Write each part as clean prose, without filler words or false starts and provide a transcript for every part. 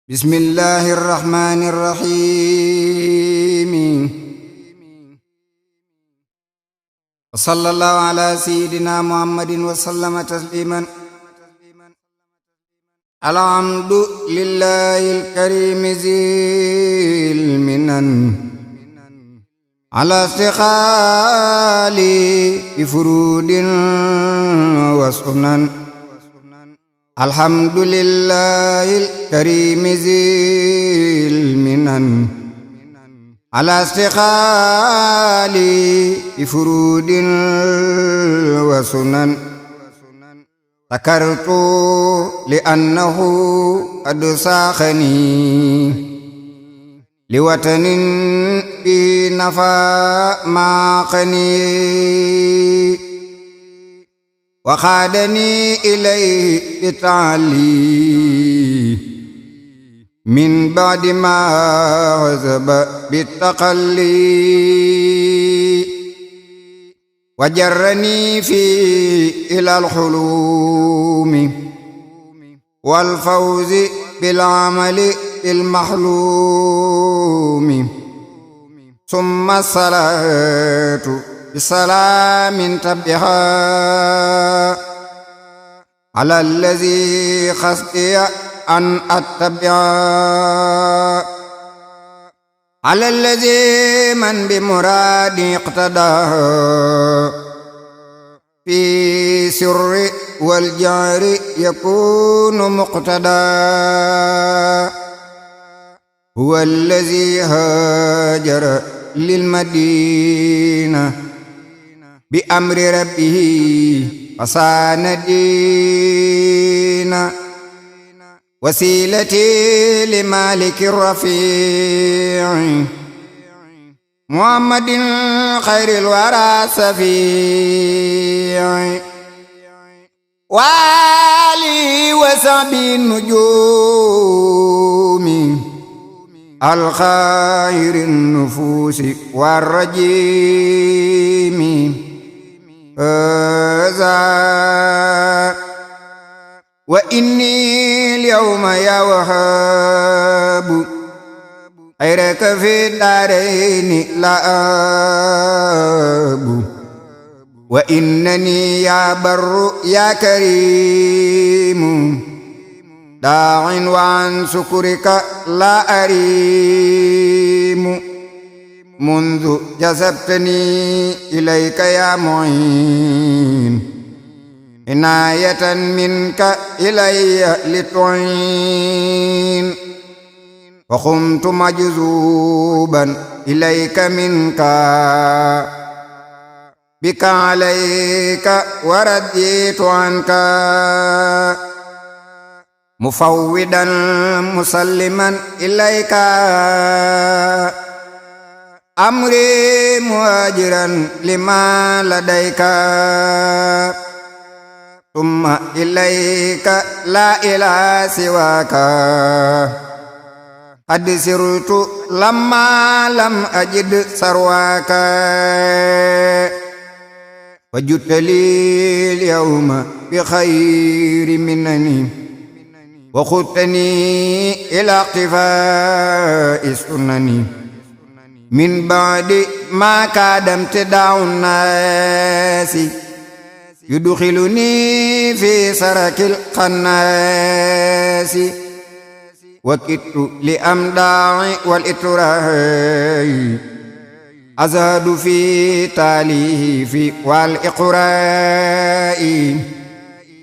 بسم الله الرحمن الرحيم وصلى الله على سيدنا محمد وسلم تسليما. الحمد لله الكريم ذي المنن على استقالي بفرود وسنن. الحمد لله الكريم ذي المنن على استقالي بفرود وسنن. ذكرت لأنه قد ساخني لوطن في نفى معقني وخادني إليه بتعلي من بعد ما عزب بالتقلي وجرني فيه إلى الحلوم والفوز بالعمل المحلوم. ثم الصلاة بسلام تبها على الذي خصي أن أتبع، على الذي من بمرادي اقتدى في سر والجار يكون مقتدى. هو الذي هاجر للمدينة بأمر ربه فصان دينا. وسيلتي لمالك الرفيع محمد خير الورى سفيع، والي وصحبه النجوم الخير النفوس والرجيم. وإني اليوم يا وهاب خيرك في الدارين لا أب. وإنني يا بر يا كريم داع وعن شكرك لا أريم. منذ جذبتني إليك يا معين عناية منك إلي لتعين. وقمت مجذوبا إليك منك بك عليك ورديت عنك. مفوضا مسلما إليك أمري مهاجرا لما لديك. ثم إليك لا إله سواك قد سرت لما لم أجد سرواك. وجدت لي اليوم بخير منني وخذتني إلى اقتفاء السنن. من بعد ما كاد امتداع الناس يدخلني في سرك القناس. وكدت لأمداع والإتراء أزهد في تاليف والإقراء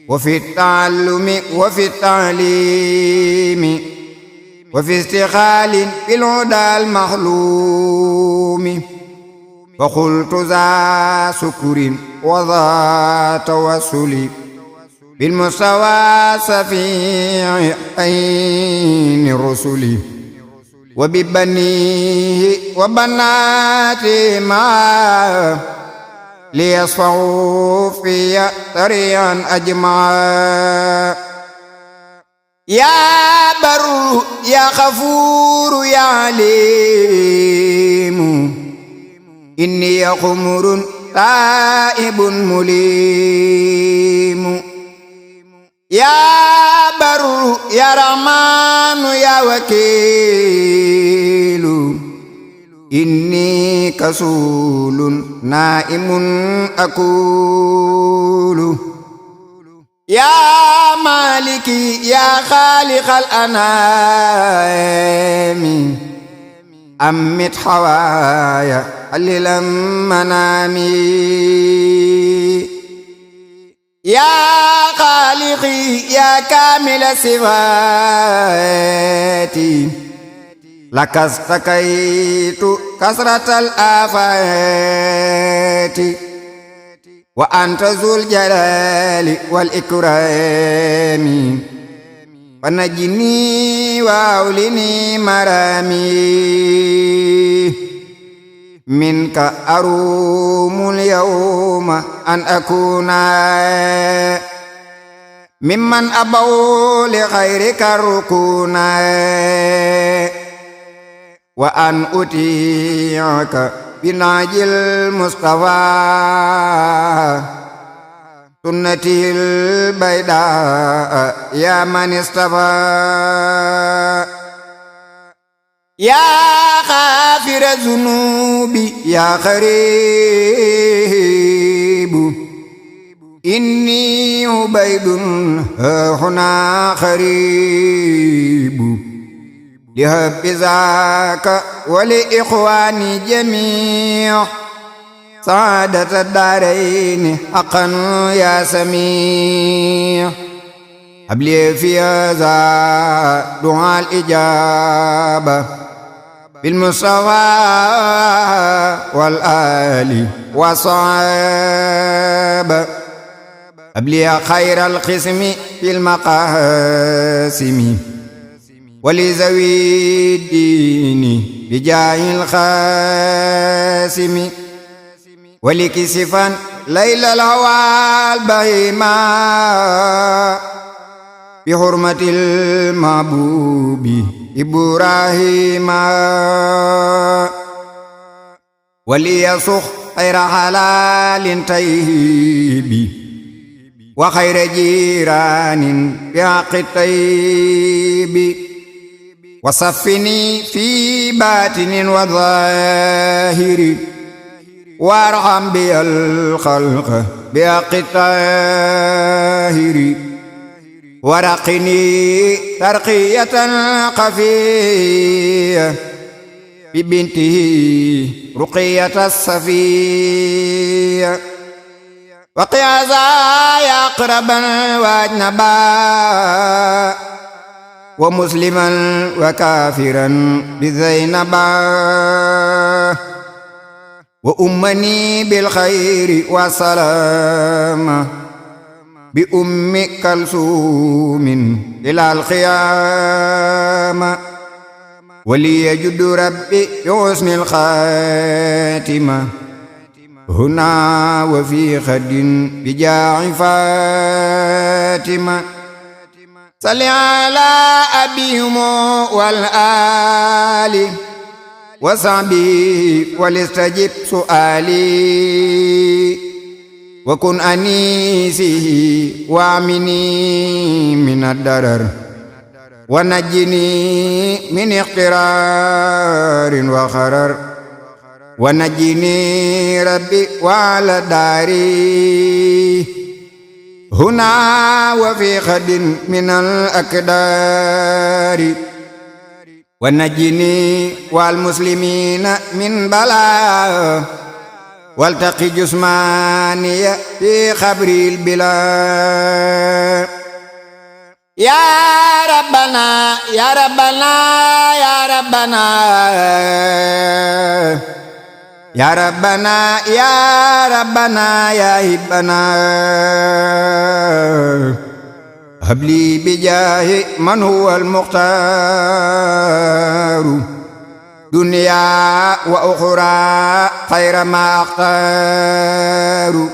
وفي التعلم وفي التعليم وفي استقال بالهدى المحلوم. وقلت ذا سكر وذا توسل بالمستوى سفيع عين الرسل. وببنيه وبناته معا ليصفعوا في طريقا أجمعا. يا بر يا غفور يا عليم إني خمر تائب مليم. yaa baru yaa rahmaanu yaa wakiilu inni kasuulun naa'imun akuulu yaa maaliki yaa xaaliqal anaami ammit hawaaya hallilan manaami yaa xaaliqi yaa kaamila sifaati lakastakaytu kasratal aafaati wa anta zul jalaali wal ikraami fanajjini wa awlini marami minka arumul yawma an akuna mimman abaw li khayrika rukuna wa an uti'aka binajil mustafa sunnatil bayda ya man istafa ya ghafira zunubi ya kharibu inni ubaydun huna kharibu lihabbi zaka wa li ikhwani jami' saadata daarayni haqqan ya sami' habli fi hadha du'a al ijaba bil mustafa wal ali wa sahaba habli khayral qismi fil maqasimi wali zawi dini bijahil khasimi wali kisifan laylal hawal bahima bi hurmatil mahbubi ibrahima wali yasukh khayra halalin tayyibi wa khayra jiranin bi haqqi tayyibi wasaffini fi batinin wa zahiri warham biyal khalqa bi haqqi tahiri waraqini tarqiyatan khafiyya bi bintihi ruqiyatas safiyya wa qiyaza ya aqraban wa ajnaba wa musliman wa kafiran bi zainaba wa ummani bil khayri wa salama bi ummi kalsumin ilal qiyama wali yajudu rabbi bi husnil khatima huna wa fi khadin bi ja'i fatima salli ala abihim wal ali wa sahbihi walistajib su'ali wa kun anisihi wa amini minad darar wa najjini min iqtirarin wa kharar wa najjini rabbi wa ala dari huna wa fi khadin minal akdari wa najjini wal muslimina min bala waltaqi jusmaniya fi khabril bila ya rabbana ya rabbana ya rabbana ya rabbana ya rabbana ya hibbana habli bijahi man huwa al-mukhtaru dunya wa ukhra khayra ma akhtaru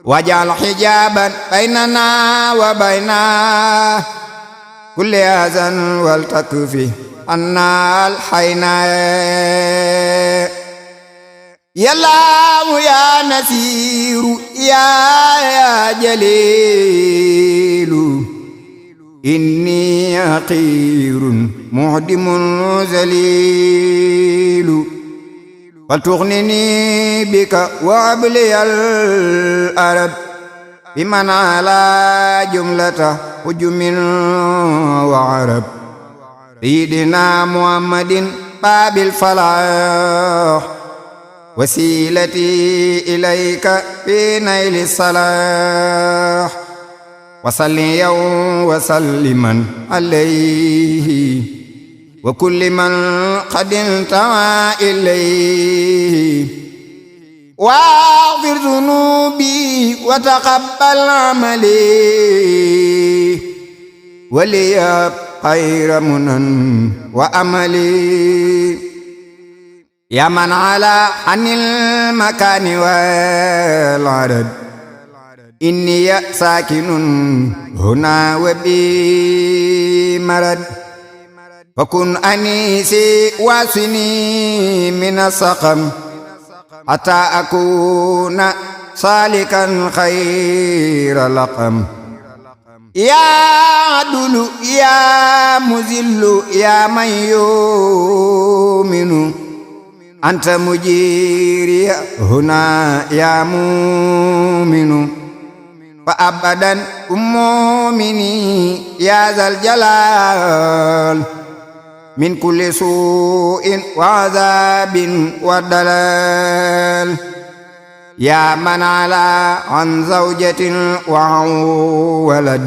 waj'al hijaban bainana wa baina kulli azan wal takfi anna al hayna yallaahu yaa nasiiru yaa jaliilu inni haqiirun muhdimun zaliilu faltughnini bika wa abliyal arab biman ala jumlata hujumin wa arab sayyidina muhammadin babil falah wasilati ilayka fi nayli salah wasalli yow wasalliman alayhi wa kulli man qad intaha ilayhi waghfir dhunubi wa taqabbal amali waliyab khayra munan wa amali ya man ala anil makani wal adad inni sakinun huna wa bi marad fakun anisi wasini min asqam hatta akuna salikan khayra laqam ya adulu ya muzillu ya man yuminu anta mujiriya huna ya muminu fa abadan mu'mini ya zal jalal min kulli su'in wa azabin wa dalal ya man ala an zawjatin wa walad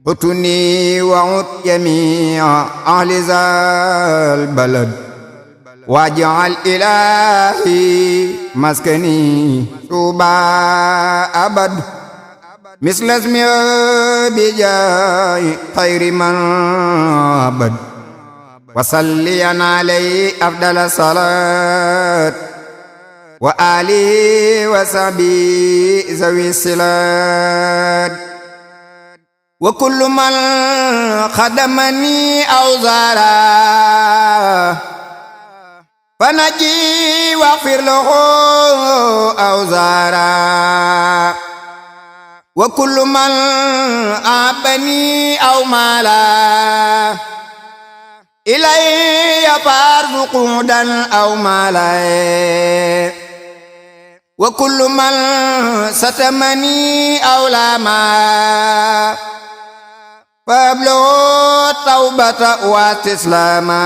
utuni wa ut jami'a ahli zal balad waj'al ilahi maskani tuba abad misla ismi bijai khairi man abad wa salliyan alayhi afdala salat wa alihi wa sahbihi zawi silat wa kullu man khadamani aw zara fanaji waghfir lahu awzara wa kullu man abani aw mala ilayya farzuqudan aw mala wa kullu man satamani aw lama fablu tawbata wa istislama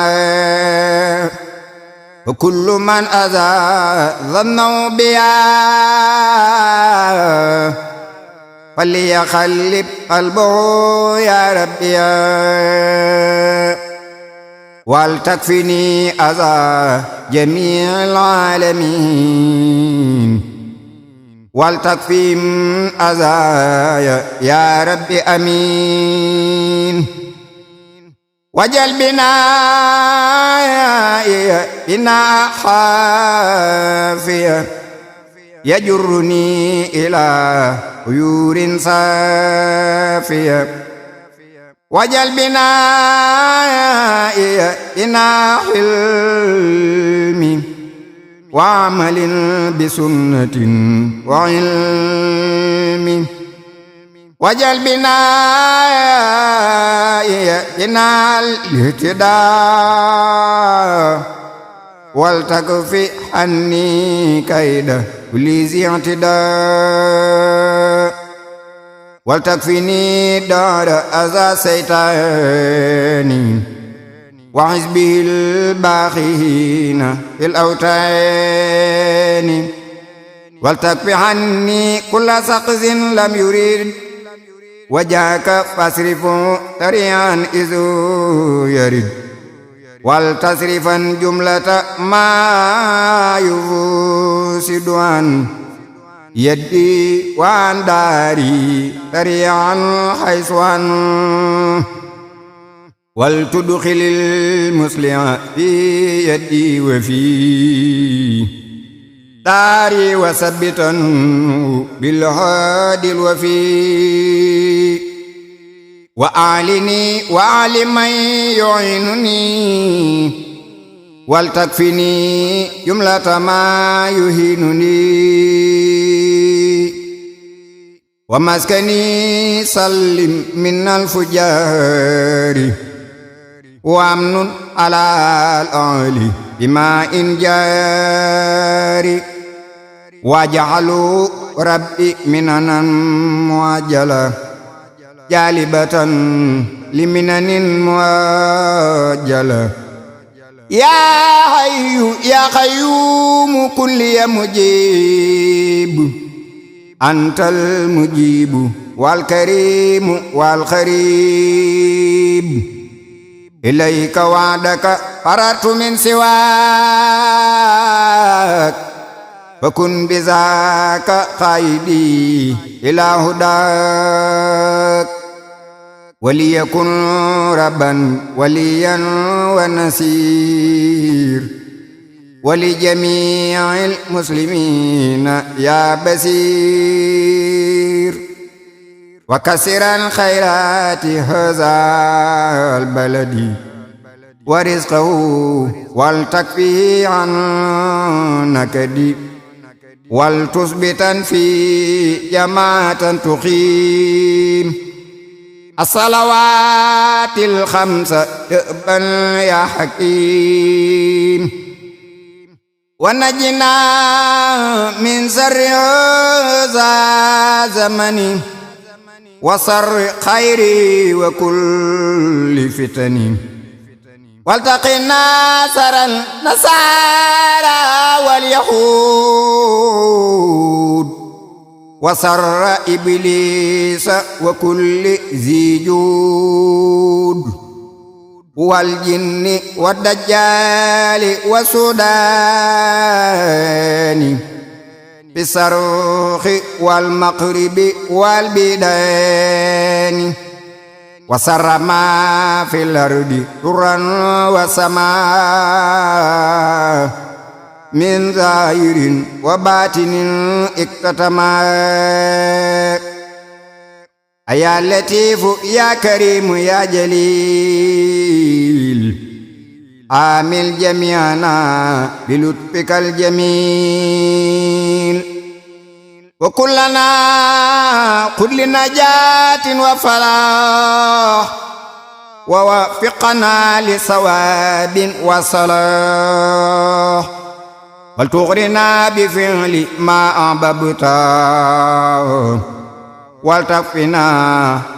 وكل من أذى ظنوا بيا فليخلب قلبه يا ربي ولتكفني أذى جميع العالمين ولتكفهم أذايا يا ربي أمين wajal bina khafiya yajurruni ila uyurin safiya wajal bina hilmi wa amalin bisunnatin wa ilmi wajal binal ihtidaa wal takfi anni kaida kulli i'tidaa wal takfini dara aza saytani wa hizbil bakhina fil awtani wal takfi anni kulla saqzin lam yurid wajaka fasrifu tarian izu yarid wal tasrifan jumlata ma yusiduan yaddi wan dari tarian haiswan wal tudkhilil musliha fi yaddi wa fi dari wasabbitan bil hadil wafi wa alini wa aliman yu'inuni ولتكفني جملة ما يهينني ومسكني سلم من الفجار وأمن على الأهل بماء جاري واجعلوا ربي مننا معجلة جالبة لمنن معجلة يا حي يا قيوم كل مجيب أنت المجيب والكريم والقريب إليك وعدك فررت من سواك فكن بذاك قائدي إلى هداك وليكن ربا وليا ونسير ولجميع المسلمين يا بصير وكسر الخيرات هذا البلد ورزقه ولتكفيه عن نكدي ولتثبتا في جماعة تقيم الصلوات الخمس دأبا يا حكيم ونجنا من شر هذا زمن وشر خيري وكل فتن والتقنا شر النصارى واليهود وشر إبليس وكل ذي جود والجن والدجال والسودان بالصاروخ والمغرب والبيدان وشر ما في الأرض طرا وسماء من ظاهر وباطن اكتتما يا لطيف يا كريم يا جليل عامل جميعنا بلطفك الجميل وكلنا كل نجاة وفلاح ووفقنا لصواب وصلاح ولتغرنا بفعل ما أحببت ولتكفنا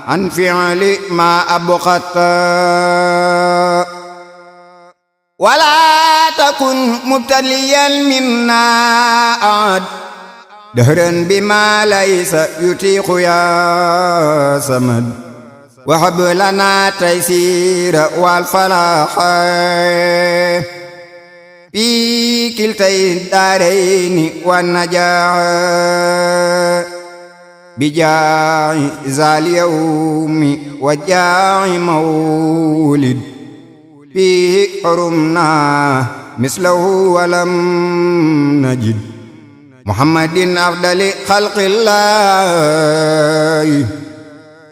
عن فعل ما أبغضت ولا تكن مبتليا منا أحد دهرا بما ليس يطيق يا صمد وهب لنا تيسير والفلاح في كلتا الدارين والنجاح بجاه ذا اليوم وجاه مولد فيه حرمنا مثله ولم نجد محمد أفضل خلق الله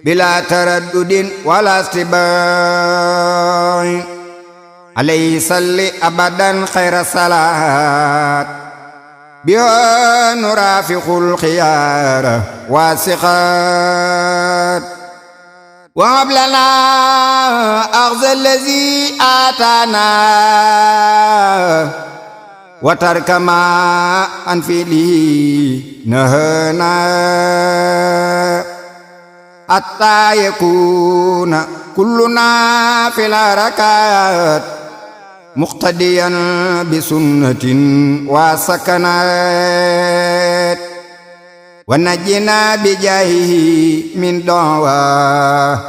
بلا تردد ولا استباع عليه صل أبدا خير الصلاة بها نرافق الخيار والثقات وهب لنا أخذ الذي آتانا وترك ما عن فعله نهانا حتى يكون كلنا في الحركات مقتديا بسنة وسكنات ونجنا بجاهه من دعوى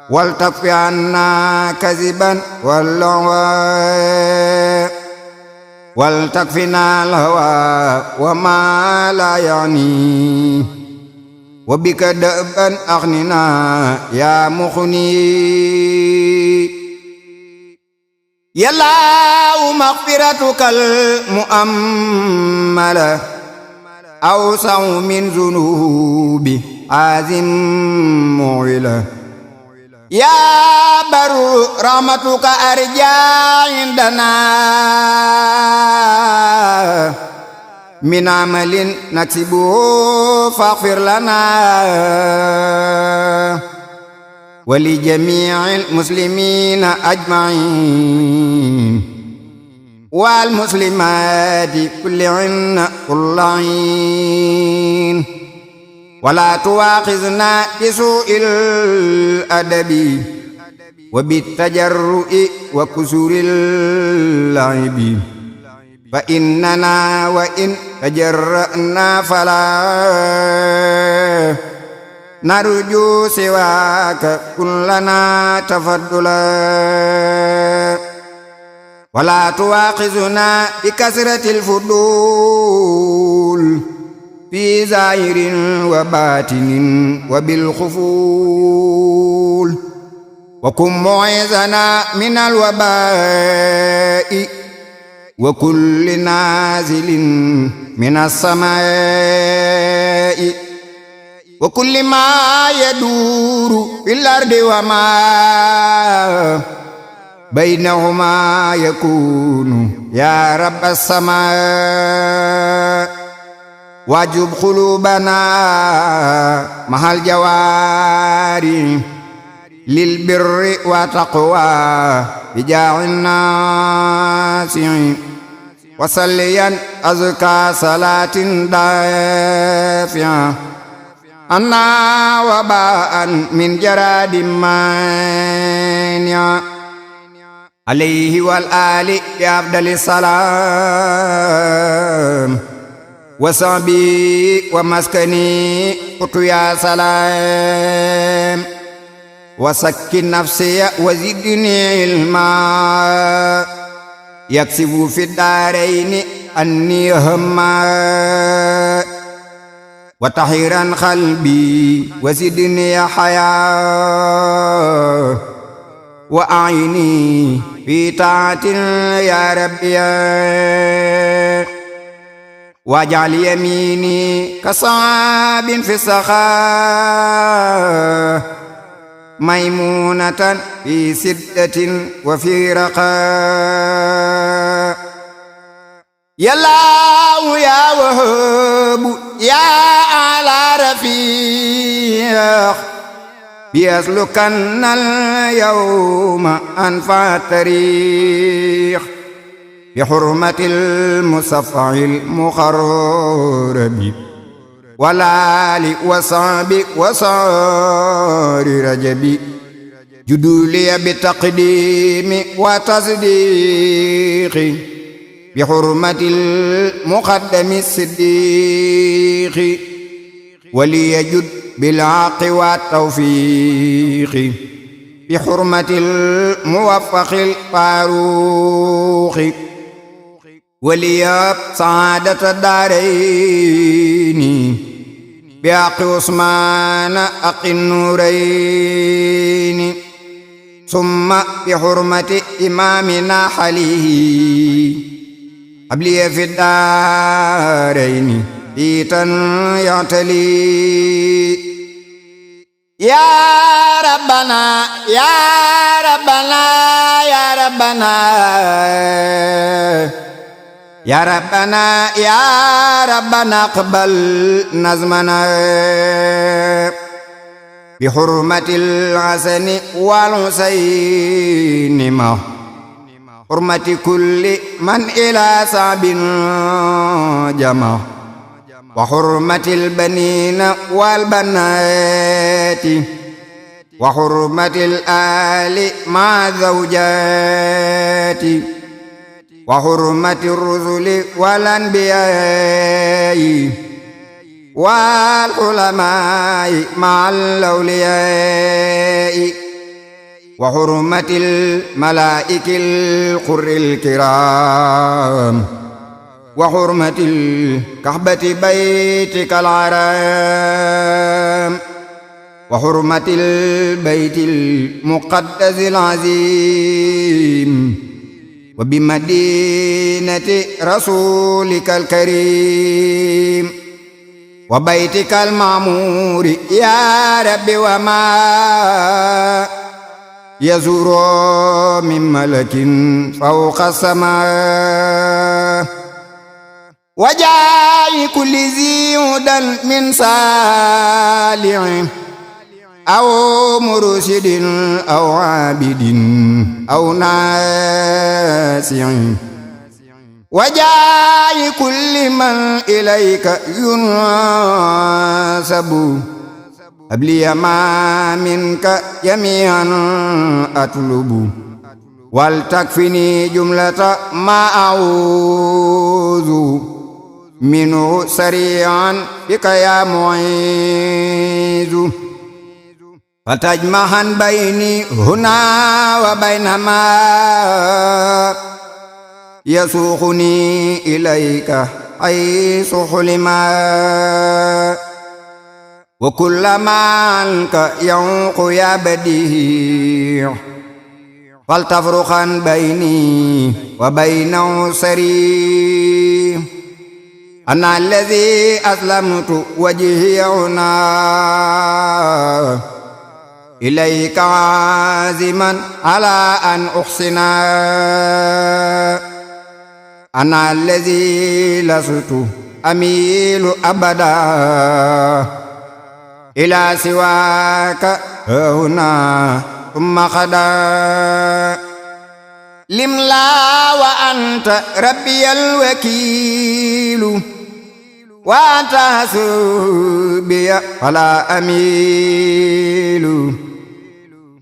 والتكف عنا كذبا واللغى والتكفنا الهوى وما لا يعني وبك دأبا أغننا يا مغني يا الله مغفرتك المؤملة أوسع من ذنوبي عازم معلة يا بر رحمتك أرجى عندنا من عمل نكسبه فاغفر لنا ولجميع المسلمين أجمعين والمسلمات كلهن كل عين ولا تواخذنا بسوء الأدب وبالتجرؤ وكسور اللعب فإننا وإن تجرأنا فلا نرجو سواك كلنا تفضلا ولا تواخذنا بكثرة الفضول في ظاهر وباطن وبالخفول وكن معيذنا من الوباء وكل نازل من السماء وكل ما يدور في الأرض وما بينهما يكون يا رب السماء واجب قلوبنا مع الجواري للبر والتقوى بجاه الناس وصليا أزكى صلاة دافعة أنا وباء من جراد مانع عليه والآل بأفضل السلام وصحبي ومسكني قلت يا سلام وسكن نفسي وزدني علما يكسب في الدارين أني هما وطهيرا قلبي وزدني حياة وأعيني في طاعة يا ربي واجعل يميني كصعاب في السخاء ميمونة في سدة وفي رخاء يا الله يا وهاب يا أعلى رفيق بيسلكن اليوم أنفع الطريق بحرمة المصفع المخرب والآل وصحب وصار رجب جدولي بتقديم وتصديق بحرمة المقدم الصديق وليجد بالعاق والتوفيق بحرمة الموفق الفاروق ولياب سعادة الدارين بحق عثمان أقي النورين ثم بحرمة إمامنا حليه أبلي في الدارين إيتا يعتلي يا ربنا يا ربنا يا ربنا يا ربنا يا ربنا اقبل نظمنا بحرمة الحسن والحسين مع حرمة كل من إلى صعب جمع وحرمة البنين والبنات وحرمة الآل مع زوجات وحرمة الرسل والأنبياء والعلماء مع الأولياء وحرمة الملائكة القر الكرام وحرمة الكعبة بيتك الحرام وحرمة البيت المقدس العظيم وبمدينة رسولك الكريم وبيتك المعمور يا رب وما يزور من ملك فوق السماء وجاء كل ذي هدى من صالح أو مرشد أو عابد أو ناسع وجاء كل من إليك ينسب أبلي ما منك جميعا أطلب ولتكفني جملة ما أعوذ منه سريعا بك يا معيذ فتجمعا بيني هنا وبين ما يسوقني إليك حيث حلما وكل ما عنك يعوق يا بديع فلتفرقا بيني وبينه سري أنا الذي أسلمت وجهي هنا إليك عازما على أن أحسنا أنا الذي لست أميل أبدا إلى سواك هنا ثم غدا لملا وأنت ربي الوكيل وأنت حسبي فلا أميل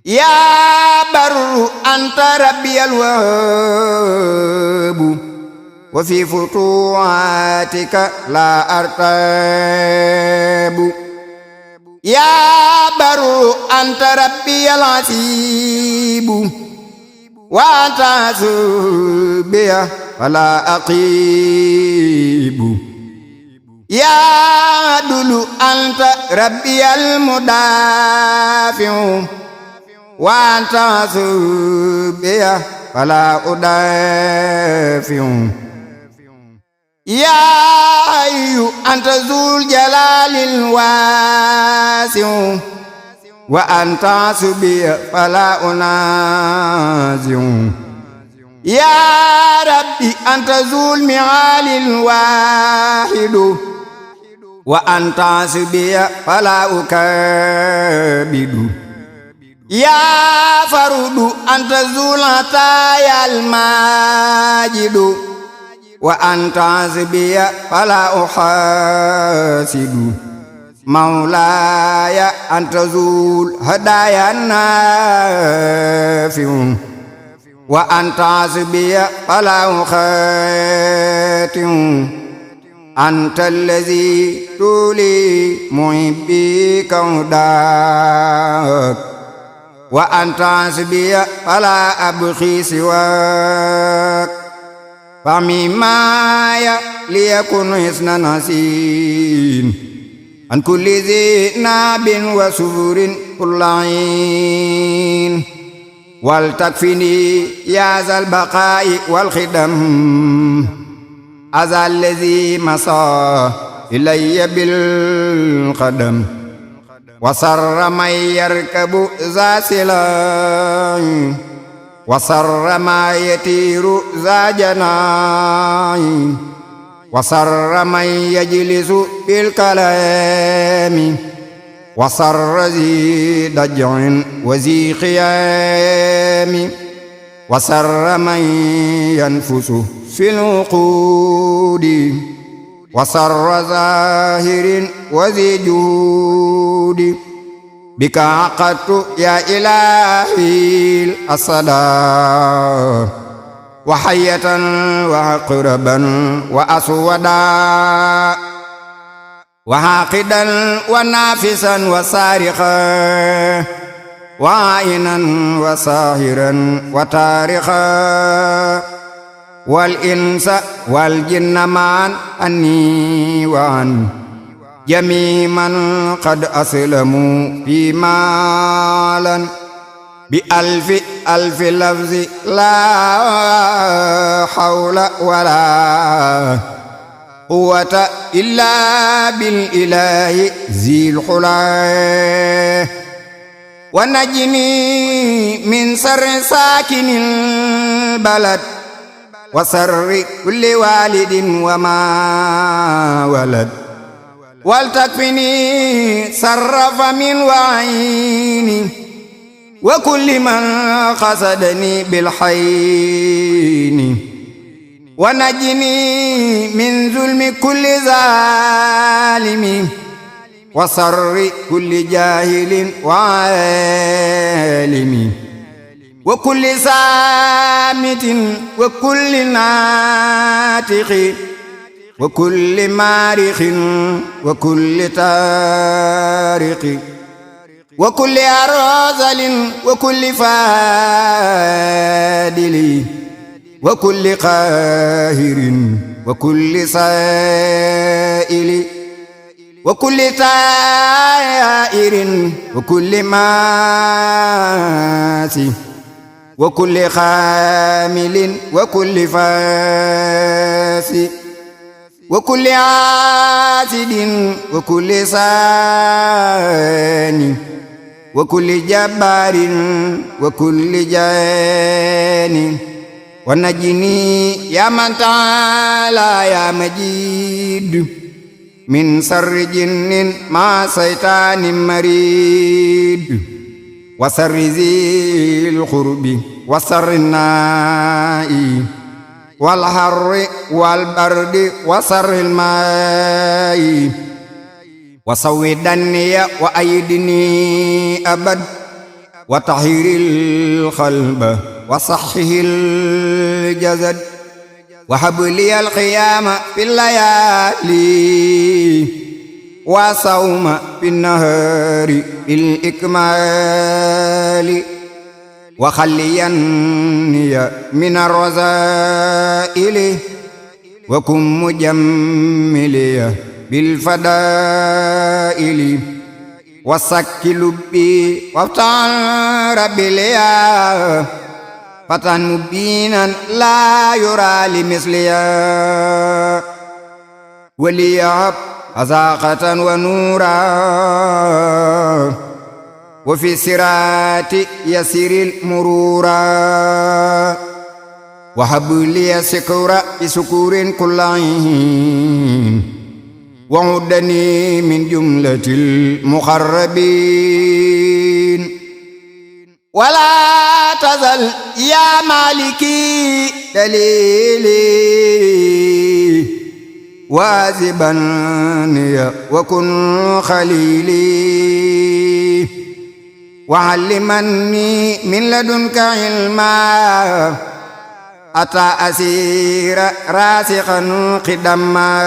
يا بر أنت ربي الوهاب وفي فتوحاتك لا أرتاب يا بر أنت ربي العسيب وأنت حسبي فلا أقيب يا عدل أنت ربي المدافع وأنت حسبي فلا أدافع يا حي أنت ذو الجلال الواسع وأنت حسبي فلا أنازع يا ربي أنت ذو المعال الواحد وأنت حسبي فلا أكابد يا فرد أنت ذو العطايا الماجد وأنت حسبي فلا أحاسد مولاي أنت ذو الهدايا النافع وأنت حسبي فلا أخاتم أنت الذي تولي محبيك هداك وأنت حسبي فلا أبغي سواك فمما ليكن حسن نسين عن كل ذي ناب وسفور كل عين ولتكفني يا ذا البقاء والخدم أذى الذي مسى إلي بالقدم وسر من يركب ذا سلاي وسر ما يطير ذا جناي وسر من يجلس بالكلام وسر ذي ضجع وذي قيام وسر من ينفس في العقود وسر ظاهر وذي جود بك عقدت يا إلهي الأصدا وحية وعقربا وأسودا وعاقدا ونافسا وسارقا وعائنا وساهرا وتارخا والإنس والجن معا عني وعن جميع من قد أسلموا في مالا بألف ألف لفظ لا حول ولا قوة إلا بالإله ذي الحلا ونجني من شر ساكن البلد وشر كل والد وما ولد ولتكفني شر فم وعين وكل من قصدني بالحين ونجني من ظلم كل ظالم وشر كل جاهل وعالم وكل سامت وكل ناطق وكل مارخ وكل تارق وكل أرذل وكل فادل وكل قاهر وكل سائل وكل طائر وكل ماسي وكل خامل وكل فاسي وكل عاسد وكل ساني وكل جبار وكل جاني ونجني يا من تعالى يا مجيد من شر جن مع شيطان مريد وشر ذي القرب وشر الناء والحر والبرد وشر الماء وسودني وأيدني أبد وطهر القلب وصحه الجسد وهب لي القيام في الليالي وصوم في النهار بالإكمال وخليني من الرذائل وكن مجملي بالفضائل وسك لبي وافتح ربي ليا فتى مبينا لا يرى لمثليا وليهب أزاقة ونورا وفي الصراط يسير المرورا وهب لي سكورا بسكور كل عين وعدني من جملة المقربين ولا تزل يا مالكي دليلي واذبا وكن خليلي وعلمني من لدنك علما أتى أسير راسخا قدما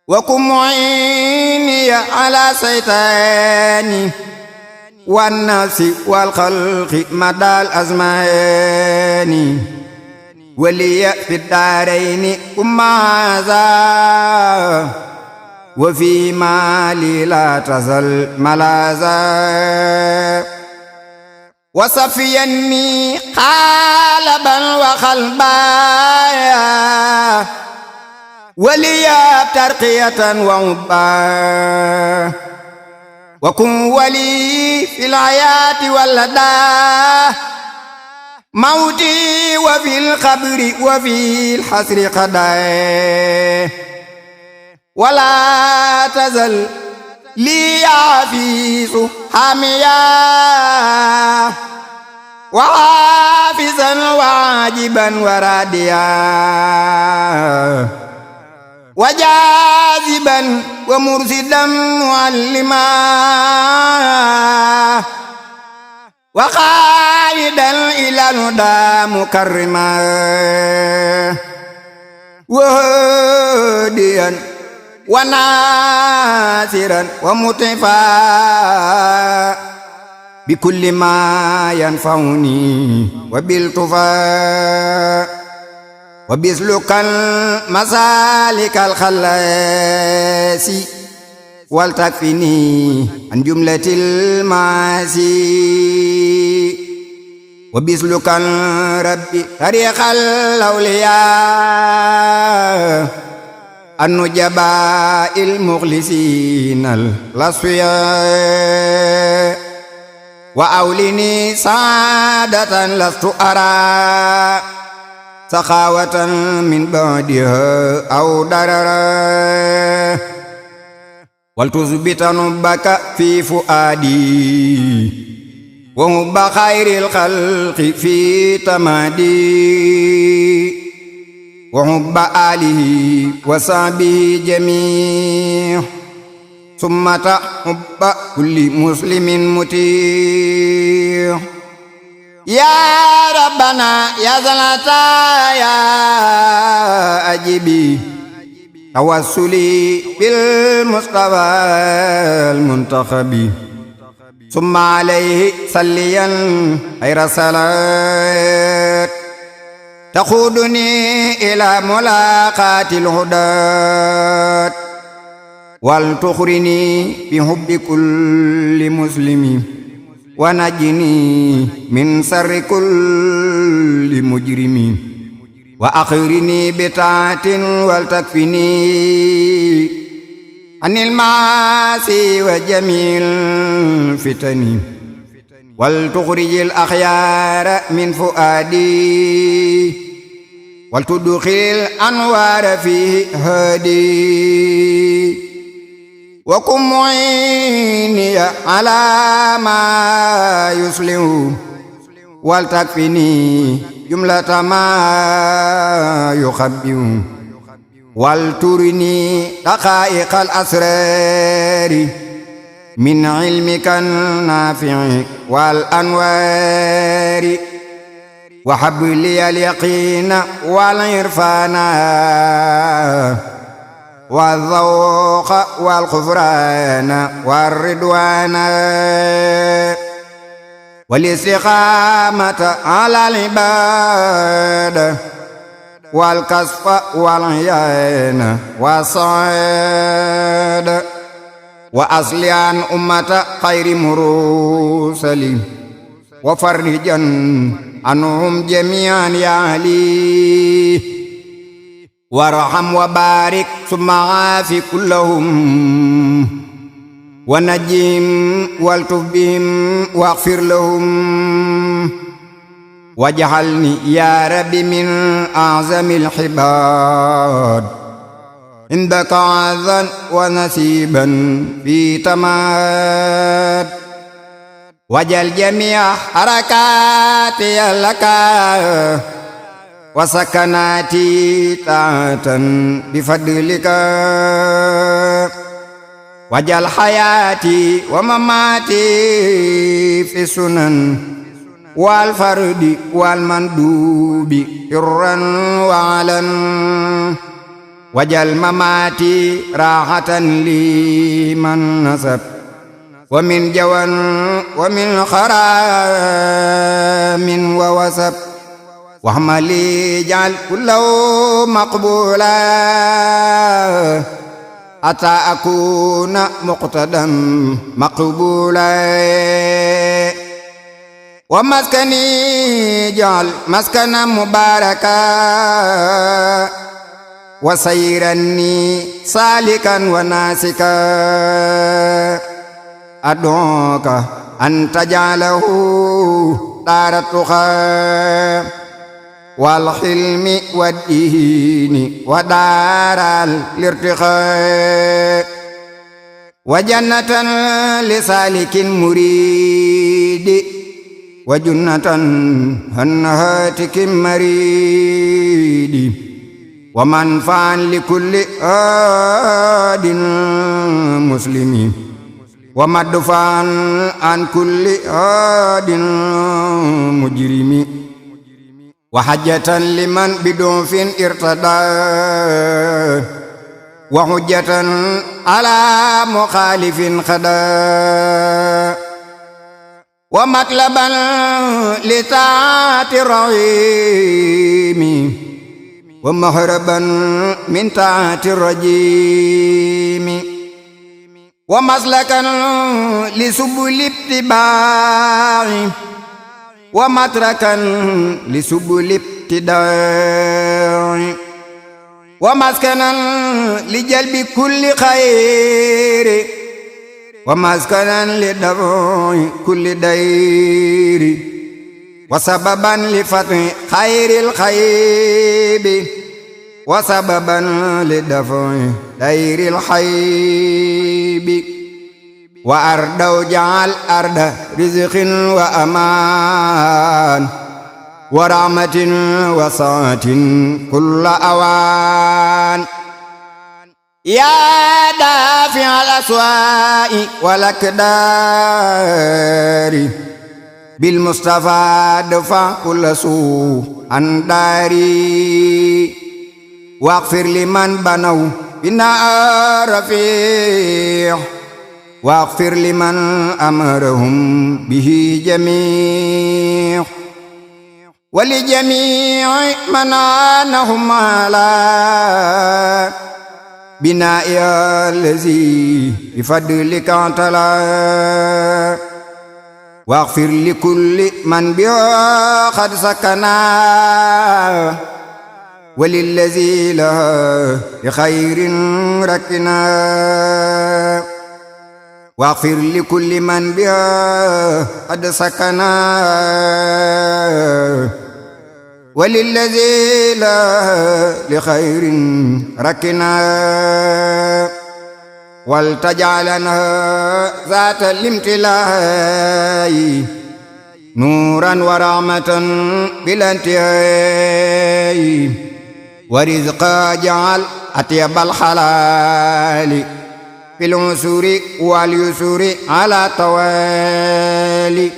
وكن معيني على شيطاني والنفس والخلق مدى الأزمان ولي في الدارين كمازا وفي مالي لا تزل ملازا وصفيني قالبا وخلبا ولي ترقية وعبا وكن ولي في الحياة واللدى موتي وفي القبر وفي الحسر قضاء ولا تزل لي عفيس حاميا وحافظا وعاجبا وراديا وجاذبا ومرشدا معلما وقائدا إلى الهدى مكرما وهاديا وناصرا ومطفا بكل ما ينفعني وبالتفا وبسلك المسالك الخلاص ولتكفني عن جملة المعاصي وبسلك ربي طريق الأولياء النجباء المخلصين الأصفياء وأولني سعادة لست أرى سخاوة من بعدها أو ضررا ولتثبت نبك في فؤادي وهب خير الخلق في تمادي وحب آله وصحبه جميع ثم حب كل مسلم مطيع يا ربنا يا زلطايا أجبي توسلي بالمصطفى المنتخب ثم عليه صليا خير صلاة تقودني إلى ملاقاة الهدى ولتخرني بحب كل مسلم ونجني من شر كل مجرم وأخرني بطاعة ولتكفني عن المعاصي وجميع الفتن ولتخرج الأخيار من فؤادي ولتدخل الأنوار فيه هادي وكن معيني على ما يصلح ولتكفني جملة ما يخبئ ولترني دقائق الأسرار من علمك النافع والأنوار وهب لي اليقين والعرفان والذوق والغفران والرضوان والاستقامة على العبادة والكسف والعيان والصعاد وأصلحا أمة خير مرسل وفرجا عنهم جميعا يا علي وارحم وبارك ثم عاف كلهم ونجهم والطف بهم واغفر لهم واجعلني يا رب من أعظم العباد عندك عزا ونسيبا في تماد واجعل جميع حركاتي لك وسكناتي طاعة بفضلك واجعل حياتي ومماتي في السنن والفرد والمندوب سرا وعلن واجعل مماتي راحة لمن نسب ومن جوان ومن خرام ووسب واحملي اجعل كله مقبولا حتى أكون مقتدا مقبولا ومسكني اجعل مسكنا مباركا وسيرني سالكا وناسكا أدعوك أن تجعله دار التقى والحلم والدين ودار الارتقاء وجنة لسالك مريد وجنة هنهاتك مريد ومنفعا لكل آد مسلم ومدفعا عن كل آد مجرم وحجة لمن بدوف ارتدى وحجة على مخالف خدا ومطلبا لطاعة الرحيم ومهربا من طاعة الرجيم ومسلكا لسبل اتباع ومتركا لسبل ابتداع ومسكنا لجلب كل خير ومسكنا لدفع كل دير وسببا لفتح خير الخيب وسببا لدفع دير الحيب وأرض جعل أرض رزق وأمان ورحمة وسعة كل أوان يا دافع الأسواء والأكدار بالمصطفى دفع كل سوء عن داري واغفر لمن بنوا بناء رفيع واغفر لمن أمرهم به جميع ولجميع من عانهم على بناء الذي بفضلك اعتلى واغفر لكل من بها قد سكنا وللذي له بخير ركنا واغفر لكل من بها قد سكنا وللذي له لخير ركنا ولتجعلنا ذات الامتلاء نورا ورحمة بلا انتهاء ورزقا جعل أطيب الحلال في العسر واليسر على توالي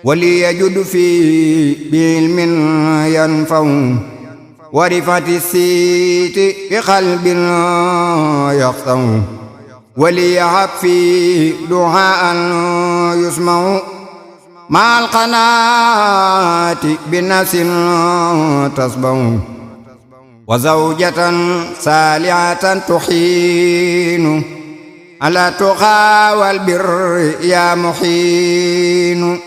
وليجد فيه بعلم ينفع ورفعة السيت بقلب يخطأ وليهب فيه دعاء يسمع مع القناعة بنفس تصبح وزوجة صالحة تحين على التقى والبر يا محين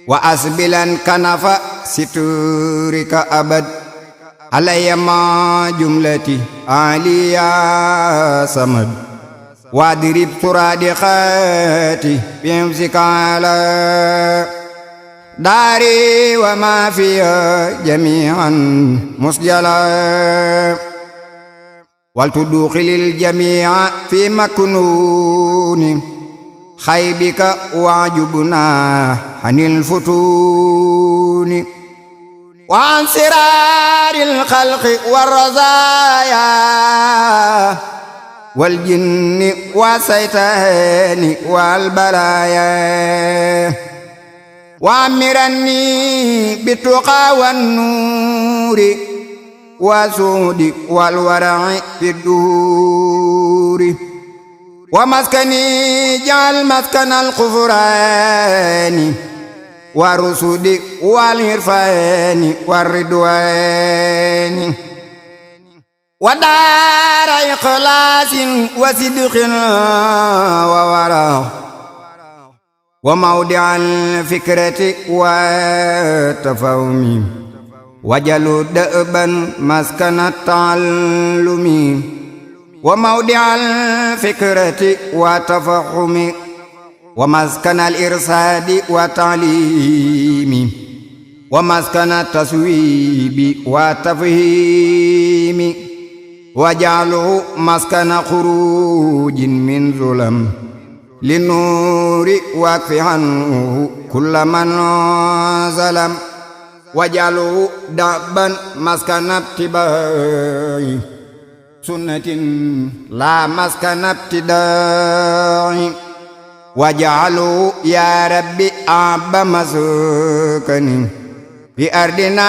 وأسبلا كنف ستورك أبد علي ما جملتي عليا صمد واضرب سرادقاتي بحفظك على داري وما فيها جميعا مسجلا ولتدخل الجميع في مكنون خيبك وعجبنا عن الفتون وعن سرار الخلق والرزايا والجن والشيطان والبلايا وعمرني بالتقى والنور والسود والورع في الدور ومسكني جعل مسكن الغفران والرشد والعرفان والرضوان ودار إخلاص وصدق وورع وموضع الفكرة والتفاهم وجل دأبا مسكن التعلم وموضع الفكرة والتفهم ومسكن الإرشاد والتعليم ومسكن التصويب والتفهيم وجعله مسكن خروج من ظلم للنور واكف عنه كل من ظلم وجعله دأبا مسكن اتباع سنة لا مسكن ابتداع وجعلوا يا ربي أعب مسكني في أرضنا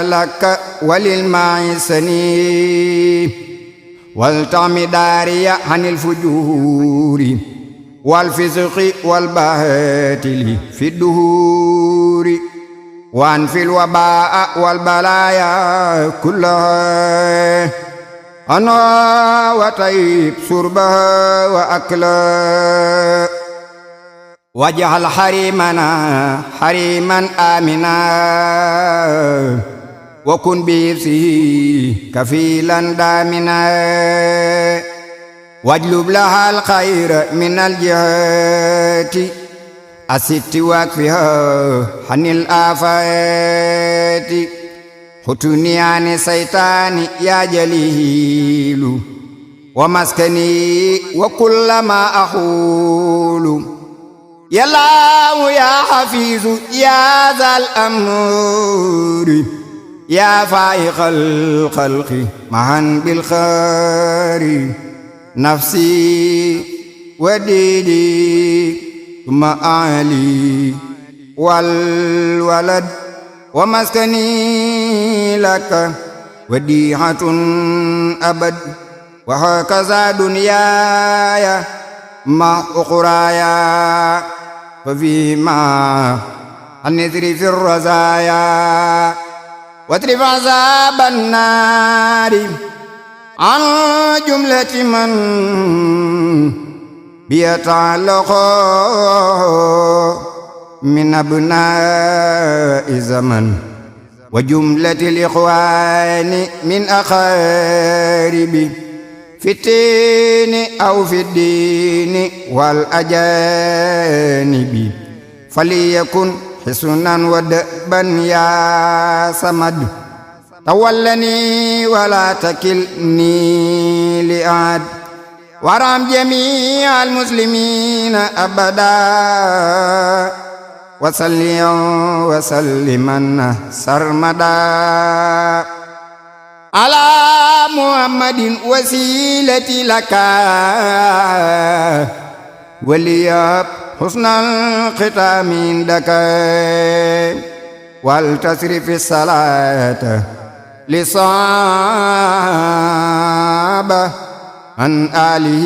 لك وللمعيسني والتعم داري عن الفجور والفسق والباطل في الدهور وانفي الوباء والبلايا كلها أنا وطيب شربها وأكلها واجعل حريمنا حريما آمنا وكن بيرسه كفيلا دامنا واجلب لها الخير من الجهات الست واكفها عن الآفات حتني عن الشيطان يا جليل ومسكني وكل ما أقول يا الله يا حفيظ يا ذا الأمر يا فائق الخلق معا بالخير نفسي وديدي ثم أهلي والولد ومسكني لك وديعة أبد وهكذا دنياي مع أخرايا ففيما النذر في الرزايا واطرف عذاب النار عن جملة من بيتعلق من أبناء زمن وجملة الإخوان من أقارب في الدين أو في الدين والأجانب فليكن حسنا ودأبا يا صمد تولني ولا تكلني لأحد وارحم جميع المسلمين أبدا وصلي وسلما سرمدا على محمد وسيلتي لك ولياب حسن الختام عندك والتصرف الصلاة لصحابة عن آله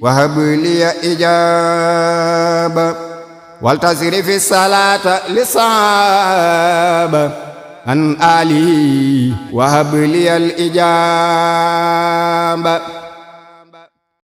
وهب لي إجابة والتصرف الصلاة لصحابة عن آله وهب لي الإجابة